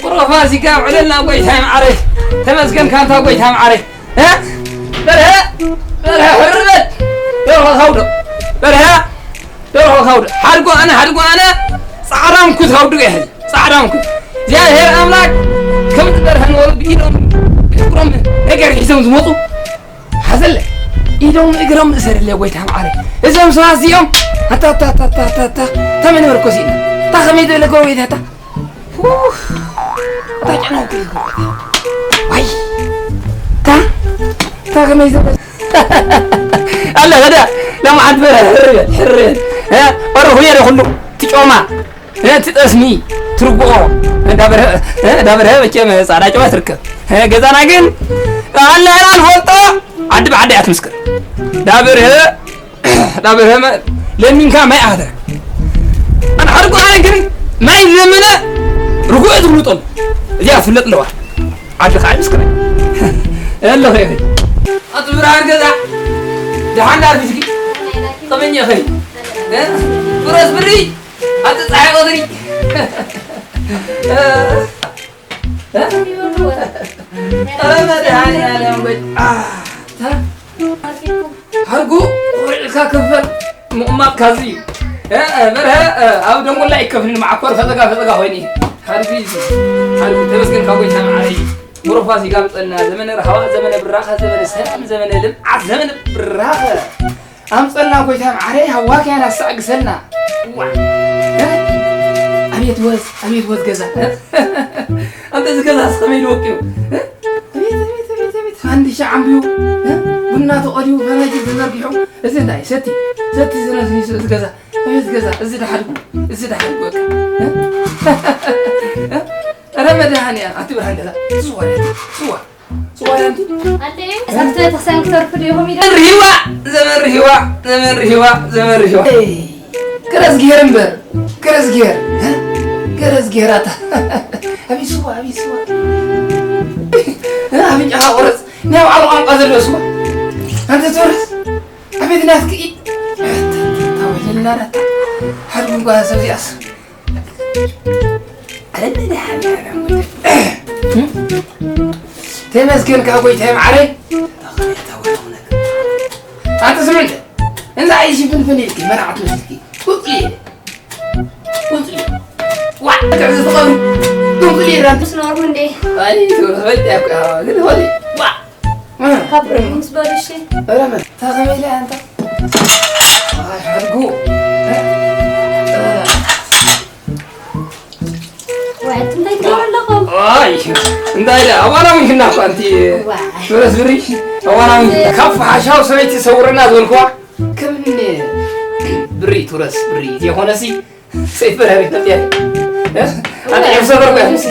ቁሮ ፋሲካ ውዕለልና ጎይታይ መዓረይ። ተመስገን ካንታ ጎይታ መዓረይ። እ? በርሀ፣ በርሀ፣ ሕርበት። ደርሆ ካውዶ። በርሀ፣ ደርሆ ካውዶ። ሓድጎ ኣነ፣ ሓድጎ ኣነ። ጻዕራም ኩት ካውዶ ይሕል። ጻዕራም ኩት። እግዚኣብሔር ኣምላክ ከም ዝበርሀ ንበሉ ብኢዶም እግሮም ነገር ሒዞም ዝመጹ ሓዘለ ኢዶም እግሮም እሰርለ ጎይታ መዓረ። እዞም ሰባት እዚኦም ኣታ ኣታ ኣታ ኣታ ኣታ ኣታ ተመን መርኮስ ኢና። እታ ከመይ ዝበለ ጎረቤት ኣታ። ኡፍ፣ እታ ጨናው ኩሉ ጎረቤት። ዋይ፣ እታ፣ እታ ከመይ ዝበለ ኣለ ከዳ ለማዓት በረ ሕርየ፣ ሕርየ። እ፣ በረ ሁየ ኩሉ ትጮማ። እቲ ጠስሚ ትርግኦ፣ ዳበርሀ፣ ዳበርሀ መቸም ጻዕዳ ጨዋ ትርከብ። ገዛና ግን ኣላና ንፈልጦ፣ ዓዲ ብዓዲ እያ ትምስክር። ዳበርሀ፣ ዳበርሀ መ-፣ ለሚንካ ማይ ኣኸተረ። ኣነ ሓድጎ ኣነ ግን ማይ ዝለመነ ርጉኦ ትፍልጦም። እዚኣ ትፍለጥ ኣለዋ። ዓዲ ከዓ ይምስክር። ኣለኹ ይኸ። ኣቱ ብርሃን ገዛ፣ ደሓን ዳር ፊትኪ። ተመኘ ኸይ። እ? ብረስ ብሪ። ኣቲ ፀሓይ ቀትሪ። ኧረ መድኃኒዓለም ወይ። ኣታ ሓርጉ ቆልዕካ ክፈል ምቕማጥ ካዚ እዩ። እ፣ በርሀ፣ እ፣ ኣብ ደንጎላ ይከፍልን መዓኮር ፈፀጋ ፈፀጋ ኮይኑ እዩ። ሓርጉ እዩ። ሓርጉ ተመስገን ካብ ጎይታ መዓረ እዩ። ሞሮፋስ ይጋብፀልና። ዘመነ ራህዋ፣ ዘመነ ብራኸ፣ ዘመነ ሰላም፣ ዘመነ ልምዓት፣ ዘመነ ብራኸ። ኣምፀልና ጎይታ መዓረይ፣ ሃዋክያን ኣሳዕግሰልና። ዋ! እ? ኣቤት ወዝ፣ ኣቤት ወዝ ገዛ። እ? ኣንተ እዚ ገዛ እስከ መይሉ ወቂቡ። እ? ኣቤት፣ ኣቤት፣ ኣቤት፣ ኣቤት። ፋንዲሻ ዓምቢቡ። እ? ቡና ተቐልዩ፣ ፈናጅል ተዘርጊሑ። እዚ እንታይ? ሰቲ፣ ሰቲ ዝነስንሱ እዚ ገዛ። ኣቤት ገዛ፣ እዚ ደሓድጉ፣ እዚ ደሓድጉ በቃ። እ? እ? ኧረ መድኃኒዓለም፣ ኣቲ ብርሃን ገዛ። ስዋ፣ ስዋ። ስዋ ያንቲ። ኣደይ፣ ሳክተ ተክሳን ክተርፍ ዶ ይኹም ኢለ? ዘመን ርሂዋ፣ ዘመን ርሂዋ፣ ዘመን ርሂዋ፣ ዘመን ርሂዋ። ኤይ፣ ገረዝጊሄር እምበር፣ ገረዝጊሄር፣ እ? ገረዝጊሄር ኣታ። ኣቢ ስዋ፣ ኣቢ ስዋ። እ፣ ኣፍንጫኻ ቁረፅ። ናይ ባዕሉ ቋንቋ ዘለዎ ስዋ። ኣንተ ትውረስ። ኣቤት ናትኪ ኢድ። ታወለላላታ። ሓድጉ እንኳ ሰብ እዚኣስ። ኣረ መድኃኒዓለም። ተመስገን ካብ ጎይታይ መዓረይ። ኣንተ ስምዕተ፣ እንዛ ዓይሽ ፍንፍን ኢልኪ መርዓት መስልኪ። ቁጽሊ ኢለ። ቁጽሊ። ዋ፣ ትዕዚ ትቐብሪ። ቁጽሊ ኢለ። ምስ ነበርኩ እንዴ? ኣይ፣ ትበልጥ ያኩ፣ ግን ሆሊ። ዋ። ካብ ምስ በሉ እሺ። ኧረ መን? ታኸመ ኢለ ኣንተ። ኣይ፣ ሓድጉ። ወይ፣ እንታይ ትገብሩ ኣለኹም? ኣይ፣ እንታይ ኢለ? ኣዋና ምን ክና እኮ ኣንቲ። ዋ። ሱረስ ብሪ። ኣዋና ምን ክና። ካብ ሓሻው ሰበይቲ ሰውርና ዝበልኩዋ። ከም እኒ ብሪ፣ ቱረስ ብሪ። የኾነሲ ሰይፍ በርሀ ቤት ነጥያ። እ? ኣንተ ዒብ ሰፈር እኮ እያ። እዛ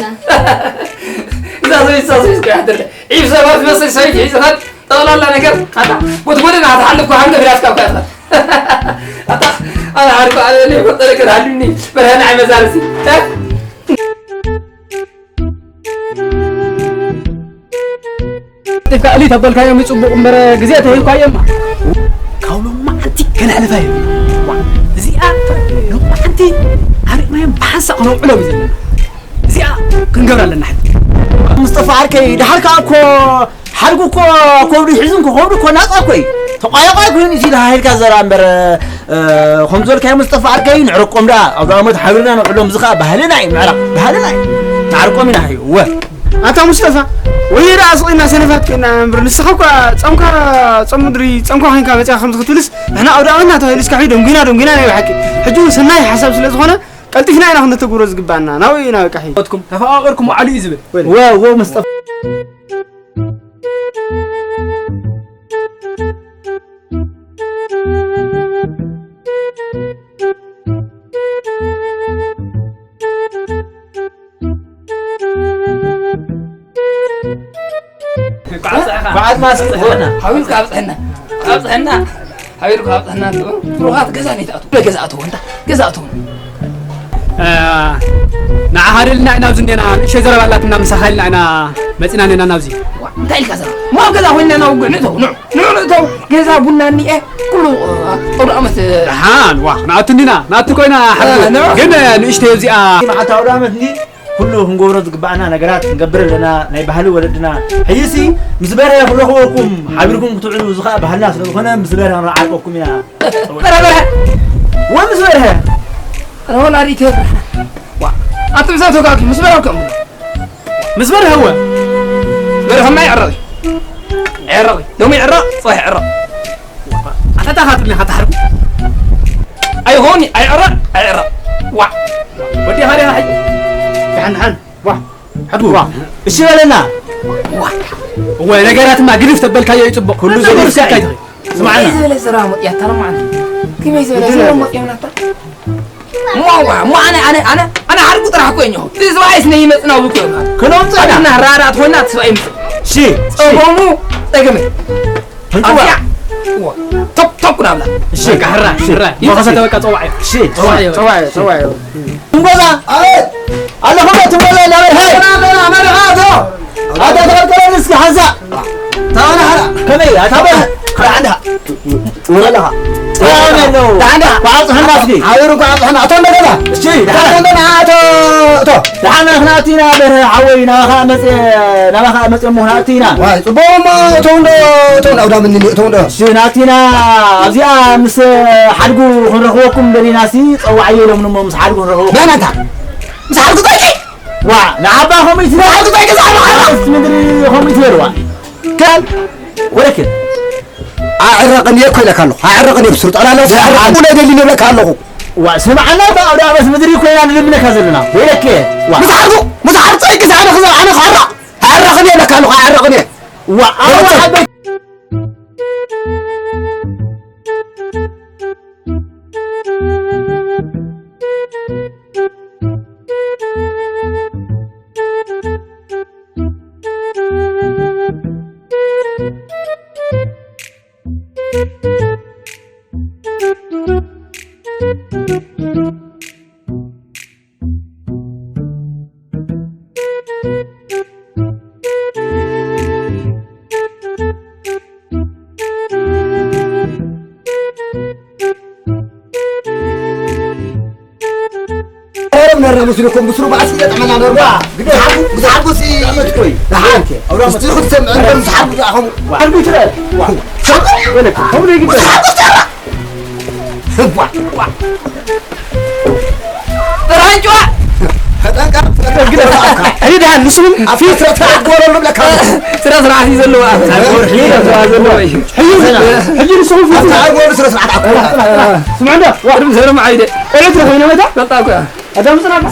ሰበይት፣ እዛ ሰበይት እኮ እያ ትርለ። ዒብ ሰፈር ትመስል ሰበይት ሒዝኻት ጠቕላላ ነገር ኣታ ጎድጎድና ትሓልፍ እኮ ሃንደ ፍርያት ካብ ካታ። ኣታ ኣነ ዓርኩ ኣለ ለይ ፈጠረ ከዳሉኒ በርሀና ኣይመዛርሲ። እ? ጢፍካ እሊ ተበልካዮም ይጽቡቕ እምበር ግዜ ተሂብካዮማ። ካብ ሎማዓንቲ ከነሕልፋ እዮም። እዚኣ ሎማዓንቲ ዓሪቕናዮም ብሓንሳእ ክነውዕሎም እዩ ዘለና። እዚኣ ክንገብራ ኣለና ሕጂ። ሙስጠፋ ዓርከይ፣ ደሓር ከኣ እኮ ሓድጉ እኮ ከብዱ ሒዙ እንኮ ከብዱ እኮ ናጻ እኮ እዩ። ተቋያቋይ ኮይኑ እዩ ኢልካ ሂልካ ዘራ እምበር፣ እ፣ ከም ዝበልካዮ ሙስጠፋ ዓርከይ እዩ፣ ንዕረቆም ደኣ። ኣብ ደኣ ዓመት ሓቢርና ነውዕሎም፣ እዚ ከኣ ባህልና እዩ፣ ምዕራቕ ባህልና እዩ። ንዓርቆም ኢና፣ እወ። ኣታ ሙስጠፋ፣ ወይ ደኣ ስቕ ኢልና ሰነፋት ኮይና እምበር፣ ንስኻ እኳ ጾምካ፣ ጾም ምድሪ፣ ጾምካ ኮይንካ መጺኻ ከምዚ ክትብልስ፣ ንሕና ኣውደ ኣመትና ተባሂሉ እስካዕ ደንጒና፣ ደንጒና ናይ ብሓቂ። ሕጂ እውን ሰናይ ሓሳብ ስለ ዝኾነ፣ ቀልጢፍና ኢና ክንተግብሮ ዝግባኣና። ናብኡ ኢና በቃ ሒዝ። ሞትኩም ተፈቓቒርኩም ውዓሉ እዩ ዝብል። ወ-፣ ወ-፣ መስጠፍ። እንኳዕ ኣብፀሐኻ። እንኳዕ ኣድማስ ሓቢርካ ኣብፀሐና። ኣብፀሐና። ሓቢርካ ኣብፀሐና። ትብሉ ትሩፋት ገዛ ነው ይትኣትዉ። ገዛ ኣትዉ፣ እንታ ገዛ ኣትዉ። እ፣ ንዓኻ ደልና ኢና ኣብዚ እንዴና፣ ንእሸ ዘረባ ኣላትና ምሳኻ ኢልና ኢና መፂና እንዴና ናብዚ። ዋ፣ እንታይ ኢልካ ዘረባ? ሞ ኣብ ገዛ ኮይንና ናብ ውግዕ ንእተው፣ ንዑ፣ ንዑ፣ ንእተው። ገዛ ቡና እኒኤ፣ ኩሉ፣ እ፣ ኣውደ ዓመት፣ እ፣ ደሓን፣ ዋ፣ ንኣቱ እንዲና፣ ንኣቱ ኮይና ሓንቲ። እ፣ ንዑ። ግን፣ እ፣ ንእሽተይ እዚኣ። መዓልቲ ኣውደ ዓመት እንዲ ኩሉ ክንገብሮ ዝግባኣና ነገራት ክንገብር ኣለና። ናይ ባህሊ ወለድና። ሕጂሲ ምስ በርሀ ክንረኽበኩም፣ ሓቢርኩም ክትውዕሉ፣ እዚ ኸኣ ባህልና ስለ ዝኾነ ምስ በርሀ ክንረዓርቀኩም ኢና። በርሀ፣ በርሀ። ወ ምስ በርሀ። ኧረ ወላዲት በርሀ። ዋ፣ ኣንቱም ሰብ ተጋግዩ፣ ምስ በርሀ ከም ምስ በርሀ ወ። በርሀማ ይዕረቕ እዩ። ይዕረቕ እዩ። ሎሚ ይዕረቕ፣ ጽባሕ ይዕረቕ። ኣታ ታኻ ትብለኒ፣ ካታ ሓርኩ። ኣይሆን፣ ኣይዕረቕ፣ ኣይዕረቕ። ዋ። ወዲ ሃሪያ ሓይ። ደሓን፣ ደሓን። ዋ። ሓዱ። ዋ። እሺ በለና። ዋ። እወ፣ ነገራትማ ግድፍ ተበልካዮ ይጽቡቕ። ኩሉ ኩሉ ዘሪፍካ ዘሪፍካ እዩ። እዩ። ስምዓና። ከመይ ዝበለ ዘረባ መጥያታ ሎማዓንቲ? ከመይ ዝበለ ምንድን ዘረባ እዩ? መጥዮም ናታ? እሞ ዋ፣ እሞ ኣነ፣ ኣነ፣ ኣነ፣ ኣነ ሓድጉ ጥራሕ እኮ እየ እኒሆ። እቲ ሰብኣይስ ነይመጽእ ናብኡ እኮ እየ። ክነምጽእ ኢና። ኣትና ራዳት ኾና እቲ ሰብኣይ ይምጽእ። እሺ፣ እሺ። ጸገሙ ጸገመይ። ህንጽዋ። ኣዚኣ። እዋ። ቶፕ፣ ቶፕ ናብላ። እሺ። በቃ፣ ሕራ፣ እሺ። ሕራ። ይኸሰተ በቃ ጸዋዕ እዩ። እሺ። ጸዋዕ እዩ። ጸዋዕ እዩ፣ ጸዋዕ እዩ። ትንጎዛ። ኣቤት። ኣለኹም ትንጎዛ፣ እንዳበል፣ ሄይ። መርሓባ፣ መርሓባ፣ ኣቶ። ኣታ ተቐርቀረኒ እስኪ ሓንሳእ። ታባና ሓራ። ከመይ? ኣታ በል። ሓራ ሓንዳ። ወላኻ። ሰላም ያለው። ዳንዳ። ኳዕጽ ሕና እስኪ። ሓቢሩ ኳዕጽ ሕና። ኣቶ እንደገና። እሺ። ኣቶ እንደገና። ኣቶ፣ ኣቶ። ደሓና ክናቲና በረ ሓወይ፣ ናባኻ መጽ-፣ ናባኻ መጽ-፣ እሞ ክናቲና። ዋይ፣ ጽቡቕ እሞ እቶም ዶ፣ እቶም ዶ ኣውዳምኒ፣ እቶም ዶ። እሺ፣ ናቲና ኣብዚኣ ምስ ሓድጉ ክንረኽበኩም ደሊና ሲ፣ ጸዋዕዮ ኢሎም እሞ ምስ ሓድጉ ክንረኽበኩም። መን ኣንታ? ምስ ሓድጉ ጠይቂ? ዋ፣ ንዓባ ኾሚት። ምስ ሓድጉ ጠይቂ፣ ዝሓድጉ ሓድጉ። ምስ ምድሪ ኾሚት በልዋ። ከል ወለክን። ኣዕረቕን እየ እኮ ኢለካ ኣለኹ። ኣዕረቕን እየ ብስሩ ጠቕላላ ኣዕረቕን። ኣዕረቕን እየ ደሊ እብለካ ኣለኹ። ዋ፣ ስምዓና፣ ብኣውደ ኣበስ ምድሪ ኮይና ንልምነካ ዘለና። ወይለከ፣ ዋ። ምስ ዓርኩ፣ ምስ ዓር ጸይቂ ኣነ ክዘ-፣ ኣነ ክዕረቕ። ኣዕረቕን እየ እብለካ ኣለኹ፣ ኣዕረቕን እየ። ዋ፣ ኣዋ፣ በቃ። ሓበይ። ቀረብ ነረ ምስልኩም ብስሩ ባዕሲ ይገጥመና ነርዋ። ግደ ሓቁ፣ ግደ ሓቁ ሲ-፣ ዓመት ኮይ። ደሓን። ኣውራ እስቲ ዓመት። ክትሰምዕ እንደ ምስ ሓቁ ዝኣኸሙ። ሓቁ ይትረአ። ዋ። ሓቁ? ወለክ፣ ከምኡ ይግበር። ምስ ሓቁ ተራ። ዋ፣ ዋ። ጥራይ ጭዋ። ተጠንቀቕ፣ ተጠንቀቕ። ሕጂ ደሓን፣ ንስኹም ኣብ ፊት ስረ ተረጎረሉ ብለካ። ስረ ስርዓት እዩ ዘለዎ። ኣብ ወርሒ ስረ ስርዓት ዘለዎ እዩ። ሕጂ፣ ሕጂ ንስኹም ፊት ኣብ ወርሒ ስረ ስርዓት ኣኮ። ስምዑ እንዶ፣ ቅድሚ ዘረማ ዓይደ። ቆልዑት ረኺብና መታ? በቃ እኮ። ኣዳም ጽናና።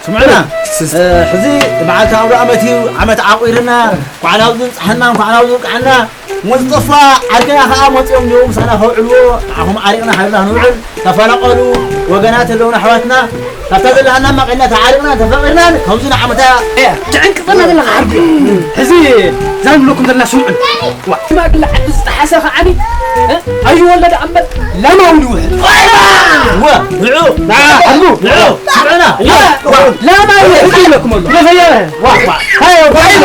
ስምዑና፣ እ፣ ሕዚ መዓልቲ ኣውደ ዓመት እዩ፣ ዓመት ዓቑርና፣ እንኳዕ ናብዚ ብጽሓና፣ እንኳዕ ናብዚ ብቅዓና። ሞት ዝጠፍኣ ዓድና ኸዓ መጺኦም እንዲኡ ምሳና ከውዕልዎ፣ ንዓኹም ዓሪቕና ሃብና ንውዕል። ተፈናቐሉ ወገናት ኣለውና ኣሕዋትና፣ ካብታ ዘለሃና ማቒልና ተዓሪቕና ተፈቒርናን ከምዚ ንዓመታ እያ ትዕንቅፈና ዘለኻ ዓርኩ። ሕዚ ዛን ብለኩም ዘለና ስምዑን። ዋ፣ ሽማግለ ዓዲ ዝጠሓሰ ኸዓኒ፣ እ? ኣይወለደ ኣምበር ላማውን ይውሕድ። ወ፣ ንዑ፣ ንዓ፣ ዓርኩ፣ ንዑ፣ ስምዑና። ዋ፣ ዋ፣ ላማ ይውሕድ ይብለኩም ኣሎ። ዋ፣ ዋ፣ ሃዮ፣ ሃዮ።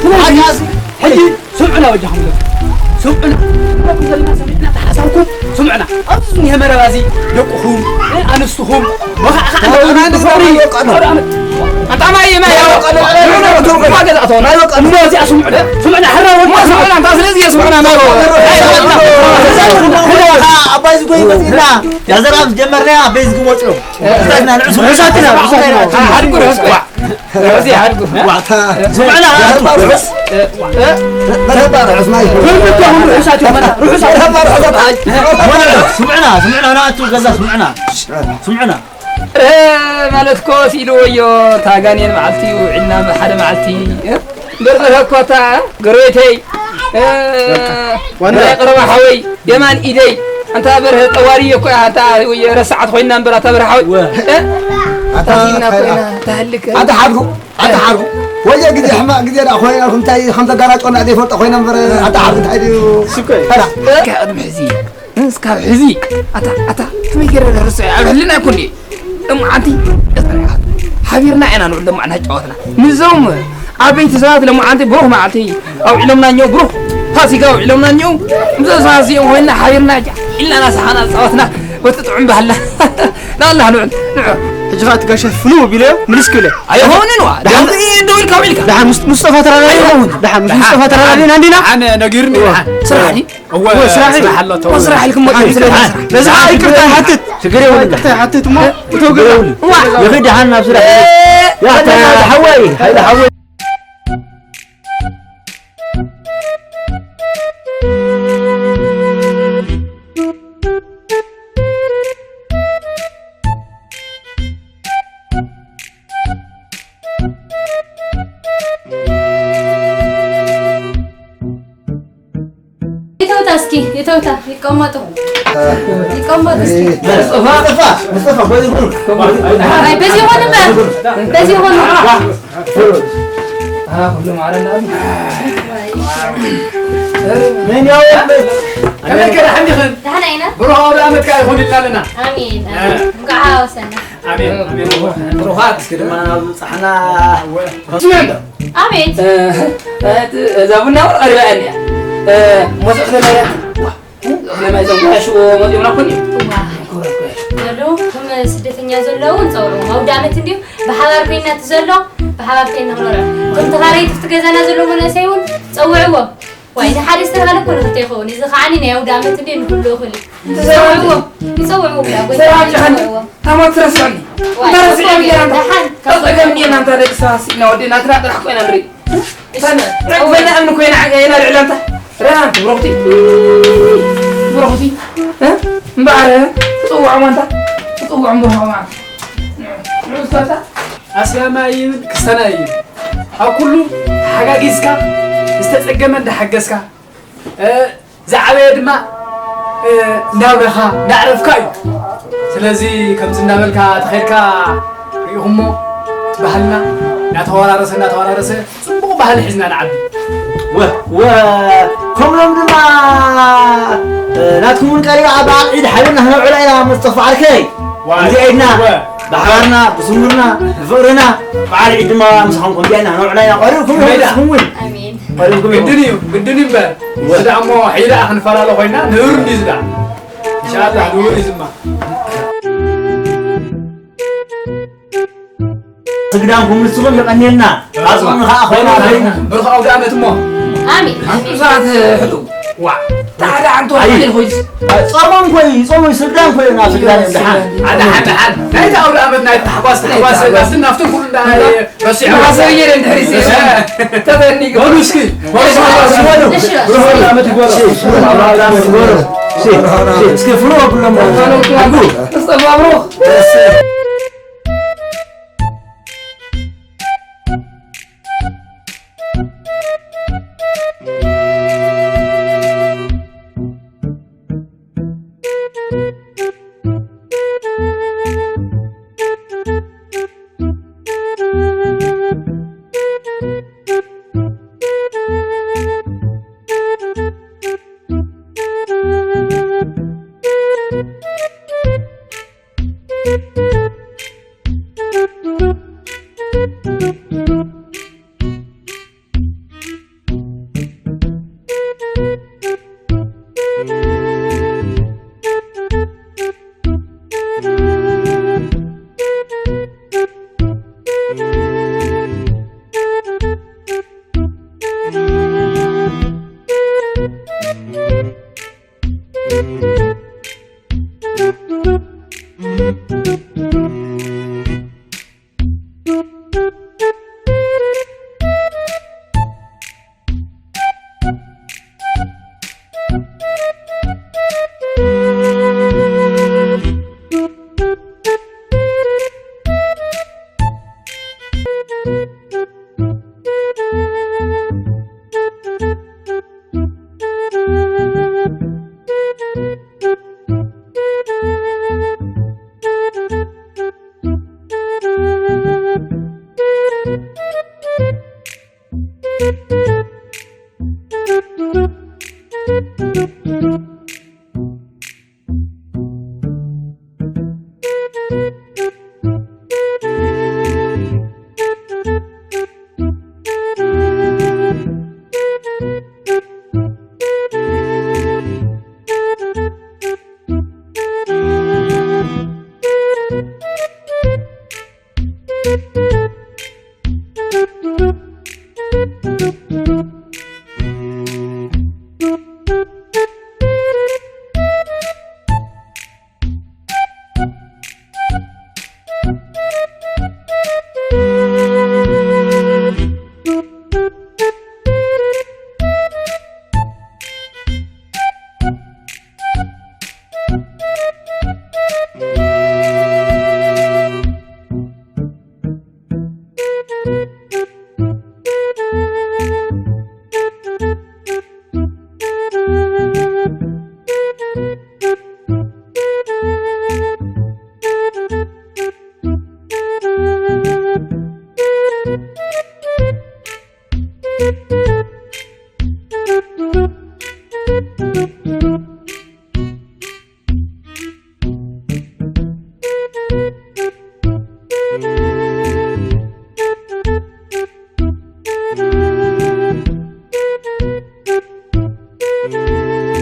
ስለዚ፣ ሕጂ ስምዑና በጃኹም። ስምዑና። ስምዑና። ኣብዚ ዝኒሀ መረባ እዚ ደቅኹም፣ ኣንስትኹም፣ መኻዕኻዕ ኣለዉ። ብፍቕሪ ኣጣማይ ማይ ያው ቀሎ። እሞ እዚኣ ስምዑና። ስምዑና። ሕራ ወዲ ስምዑና። እንታ ስለዚ ስምዑና። ኣባይ ዝጎይ መፅና። ያዘራብ ጀመርና። ኣበይ ዝግወፅሎ። ርሑሳትና፣ ርሑሳትና። ሓድጉ ርሑስ ኳዕ። ርሑስ ይሓድጉ። ዋታ። ስምዕና፣ መርሃባ ርሑስ። መርሃባ ርሑስ ናይ። ኩሉ እኮ ርሑሳት እዮም። መርሃባ ርሑሳት። ስምዕና፣ ስምዕና፣ ናቱ ገዛ ስምዕና። ስምዕና። እ፣ ማለት እኮ ሲሉ ወዮ፣ እታ ጋኔን መዓልቲ ውዒልና ሓደ መዓልቲ፣ እ፣ እምበር በርሀ እኮ እታ ጎረቤተይ፣ እ፣ ዋና በርሀ ቀረባ ሓወይ፣ የማን ኢደይ፣ ኣንታ በርሀ ጠዋሪ እኮ እያ፣ ኣንታ ወይ ረሳዓት ኮይና እምበር፣ ኣታ በርሀ ሓወይ፣ ወ- እ፣ ኣታ ኣታ ሲልና ኸይራ። ኮይና፣ እታ ህልክ፣ ኣታ ሓድጉ፣ ኣታ ሓድጉ። ወየ ግዜ ሕማቕ ግዜ ደኣ ኮይና፣ እንታይ ከም ዘጋራጮና ዘይፈልጦ ኮይና እምበር፣ ኣታ ሓድጉ እንታይ ድዩ? ስኮይ። ኸይራ። እስከ ቅድሚ ሕዚ፣ እስካብ ሕዚ፣ ኣታ፣ ኣታ፣ ከመይ ገይረ ደርሶ እየ? ኣብ ሕልና ኣይኮን ድየ? ሎማዓንቲ፣ ሓቢርና ኢና ንውዕል ሎማዓንቲ ጫወትና። ምስዞም ዓበይቲ ሰባት ሎማዓንቲ ብሩኽ መዓልቲ ኣውዒሎምና እኒኦ፣ ብሩኽ ፋሲካ ኣውዒሎምና እኒኦ። ምስዞም ሰባት እዚኦም ኮይንና ሓቢርና ኢልና እናሰሓና ፃወትና በቲ ጥዑም ባህልና። ንኣላህ ንውዕል፣ ንውዕል። ሕጂ ኸዓ እቲ ጋሻ ፍንው ኣቢለዮ፣ ምልስ ክብል እየ። ኣይሆንን ዋ፣ ደሓን ደሓን ደው ኢልካ ውዒልካ። ደሓን ምስ፣ ሙስጠፋ ተራዳዲና፣ ኣይሆንን። ደሓን ምስ ደሓን፣ ሙስጠፋ ተራዳዲና እንዲና። ደሓን ነጊርኒ፣ ዋ። ደሓን። ስራሕ ድዩ? እወ፣ እወ፣ ስራሕ እዩ። ስራሕ ኣሎ፣ ተው። እወ፣ ስራሕ ኢልኩም ወዲኹም ስለ ስራሕ። ስራሕ። በዚ ኸዓ ይቅርታ ይሓትት። ችግር የብሉን። ይቅርታ ይሓትት እሞ፣ እተው ገዛ። ችግር የብሉን። እዋ። ይኺድ ደሓን ናብ ስራሕ። እ፣ ያታ በቃ። ሓወይ፣ ሓይለ ሓወይ። ይተውታ እስኪ፣ ይተውታ፣ ይቀመጡ። ይቀመጡ እስኪ። ሙስጠፋ፣ ሙስጠፋ፣ ሙስጠፋ፣ በዚ ይኹን። ኣይ፣ በዚ ይኹን እምበር። በዚ ይኹን። ኣና ኩሉ ማረና። ምን ያው ከመይ ከ ደሓን ዲኽን? ደሓን ኢና። ብሩኽ ኣውደ ዓመት ከኣ ይኹን ኢልና ኣለና። ኣሜን፣ ኣሜን። እንኳዕ ሓወሰና። ኣሜን፣ ኣሜን። ብሩኻት። እስኪ ድማ ናብ ጻሕና። ስሜ እንዶ? ኣቤት። እ፣ እ፣ እዛ ቡና እውን ቀሪባ እያ እኒኣ። እ፣ ሞስዕ ክለመያ። ዋ፣ እኽለ ማይ ዘንጓያሽዎ መፂኦም ናኮኒ። ዋ። ክብረት ጎያሽ። በሉ፣ እቶም ስደተኛ ዘለዉ ንፀውዕዎም። ኣውደ ዓመት እንድዩ፣ ብሓባር ኮይና እቲ ዘሎ፣ ብሓባር ኮይና ክኖረ። እቶም ተኻረይቲ ኣብቲ ገዛና ዘለዉ መናእሰይ እውን ፀውዕዎም። ዋይ፣ ንሓደ ዝተባህለ እኮ ንኽልተ ይኸውን። እዚ ከዓኒ ናይ ኣውደ ዓመት እንድዩ ንኹሉ እኹል እዩ። ትሰምዑ? ይጸውዕዎ፣ ይጸውዕዎ፣ ብላ ጎይታ ስራሕ ጨሓን ይጸውዕዎ። ታሞት ትረስዑኒ። ዋይ፣ እንታ ረስዑ እኮ ብያ እንታ። ደሓን። ካብ ጸገም እንዲና እንታ ደቂ ሰባት ስኢልና ወዲና ናትና ጥራሕ ኮይና ንርኢ። እሺ፣ ፈን-፣ ጸውዕ። ረግበና እምኒ ኮይና ዓጋ ኢና ልዕላ እንታ። ራ፣ ብሮኽቲ። ብሮኽቲ። እ? እምበኣር፣ ትጽውዖም ኣንታ። ትጽውዖም ብሮኽ ማለት። ንዑ፣ ንዑ፣ ዝፈታ። ኣስላማይ ይብል፣ ክስተናይ ይብል። ኣብ ኩሉ ተሓጋጊዝካ፣ ዝተጸገመ እንዳሓገዝካ፣ እ፣ ዝዓበየ ድማ፣ እ፣ እንዳብረኻ፣ እንዳዕረፍካ እዩ። ስለዚ ከምዚ እንዳበልካ ተኸድካ ርኢኹሞ፣ ባህልና እንዳተወራረሰ፣ እንዳተወራረሰ ጽቡቕ ባህሊ ሒዝና ንዓቢ። ወ-፣ ወ-፣ ከምሎም ድማ፣ እ፣ ናትኩም እውን ቀሪባ ኣብ በዓል ዒድ ሓቢርና ክነብዕላ ኢና፣ ሙስጠፋ ዓርከይ። ዋይ፣ እዚኣ ኢድና፣ ወ-፣ ብሓባርና፣ ብስሙርና፣ ብፍቕርና፣ በዓል ዒድ ድማ ምሳኹም ከምዚኣ ኢና ክነብዕላ ኢና። ቀሪብኩም ኢኹም፣ መይዳ። ንስኹም እውን። ኣሜን። ቀሪብኩም ኢኹም። ግድን እዩ፣ ግድን እዩ እምበር። ወ-፣ እዚ ደኣ እሞ ሒዳ ክንፈላለ ኮይና፣ ንህር እንድዩ እዚ ደኣ። ኢንሻኣላህ፣ ንህር እዩ ዝማ። ስግዳንኩም ንስኹም የቐንየልና። ኣጽዋም ኸኣ ኮይና ኮይና። ብሩኽ ኣውደ ዓመት እሞ። ኣሜን። ብዙሓት ሕዱ። ዋ። ታዕዳ ዓንቶ ኣይ። ሓይል ኮይስ። ጾሞም ኮይ፣ ጾሞም ስግዳን ኮይ፣ ናብ ስግዳን እዮም ደሓን። ሓደ፣ ሓደ፣ ሓደ። ናይቲ ኣውደ ዓመት ናይ ታሕጓስ፣ ታሕጓስ፣ ታሕጓስ። ናፍትን ኩሉ እንዳ ረሲዑ። ማሰብ እየ እንድሕር ይስእ። ተፈኒጉ። በሉ እስኪ። በሉ እስኪ። በሉ። ብሩኽ ኣውደ ዓመት ይግበሮ። ብሩኽ ኣውደ ዓመት ይግበሮ። እስኪ፣ እስኪ፣ እስኪ ፍሩ ኩሎም። ኣጉ። እስጠፋ ብሩኽ።